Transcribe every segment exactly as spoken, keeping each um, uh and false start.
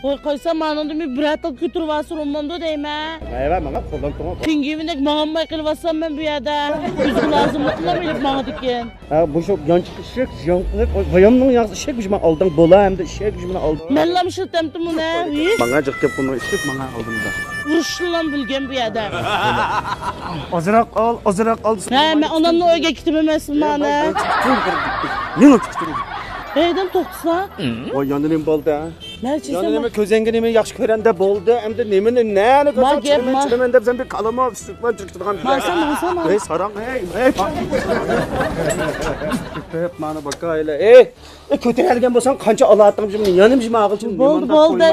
قوي، قويسام، مانىڭدا مەن بىر ئەتىل كۆتۈرۈۋالسا بولمامدۇ دەيمەن. ھەي، ۋە ماڭا قولدىن تۇڭ. پىڭگىنىدەك ماڭالماي قېلىۋاتسام مەن بۇ يەردە. ئۆزىگە لازىملىقنىلا بىلىپ ماڭىدىكەن. ھە، بۇ شۇ يانچۇق ئىشىك، يان-، بايامنىڭ ياغسى ئىشىك، بۇ ماڭا ئالدىڭ بولا، ھەمدە ئىشىك، بۇ ماڭا ئالدىڭ. مەنلا ئىشلىتەمتىم ئۇنى، ھە؟ ماڭا جىق گەپ قىلما، ئىشىك ماڭا ئالدىڭدا. ئۇرۇشنىلا بىلگەن بۇ يەردە. ئازراق ئال، ئازراق ئال. ھە، مەن ئانامنىڭ ئۆيىگە كېتىپ ئەمەسمۇ مانا. مېڭىپ كېتىپ. ھەيدەم توختىسا. ۋاي، يەنە نېمە بولدى، ھە؟ مەن يەنە نېمە، كۆزۈڭگە نېمە ياخشى كۆرەندە بولدى. ئەمدى نېمىنى، نەنى كۆرسەم، چىقىمەن، چىقىمەن دەپ سەن بىر كالىما سۈتلەر چىقىدىغان. ماڭسا، ماڭسا، ماڭسا. ھەي، ساراڭ، ھەي، ھەي. مانا باكا ئايلا. ئەي، ئەي، كۆتۈرەلىگەن بولساڭ، قانچە ئالاتتىڭ، يەنە بىر ماغىلچىن. بولدى، بولدى.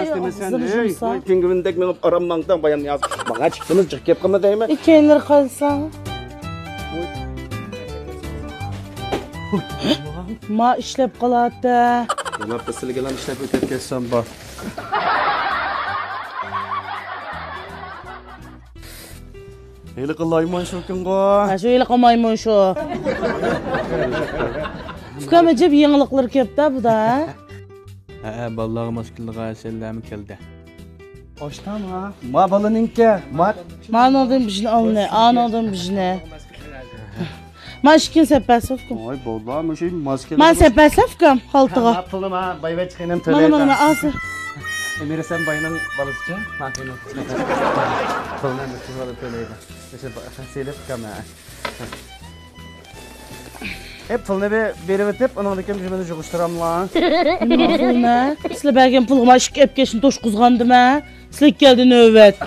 ۋاي، پىڭگۋىندەك مېڭىپ ئارام ماڭدىڭ، بايام نىياز. ماڭا چىقتىمىز، جىق گەپ قىلما دەيمەن. ئىكەنلىرى قالسا. ما ئىشلەپ قالاتتى. يالاپ بېسىلگىلام ئىشلەپ ئۆتۈپ كەتسەم بار. ھېلىقى لايمون شۇكىنغۇ. ھە، شۇ ھېلىقى مايمۇن شۇ. ئۇكام، ئەجەب يېڭىلىقلىرى كەپتۇ بۇدا، ھە؟ ھە، ھە، بالىلارغا ماس كېلىدىغان سەنلەرمۇ كەلدى. ئاشتام ھا. ما بالىنىڭكى، ما. مانىڭدىن بىرنى ئالنى، ئانىڭدىن بىرنى. ما ئىككىنى سەپەسە ئۇكام. ۋاي، بولدى، مۇشۇ ماس كېلىدۇ. ما سەپەسە ئۇكام، خالتىغا. ما پۇلنى ما بايۋەچ خېنىم تۆلەيدۇ. مانا، مانا، ئاسا. ئە، بېرىسەن باينىڭ بالىسىچۇ؟ ما خېنىم. پۇلنى بىر كىم ئالىپ تۆلەيدۇ. مۇشۇ با-، سېلىپ ئۇكام ھە. ئە، پۇلنى بېرىۋېتىپ، ئۇنىڭدىن كېيىن مېنى يىغىشتۇراملا. نېمە پۇلنى؟ سىلەر بەرگەن پۇلغا ما ئىشىك ئەپ كەلسىن توشقۇزغاندىمە. سىلەرگە كەلدى نۆۋەت.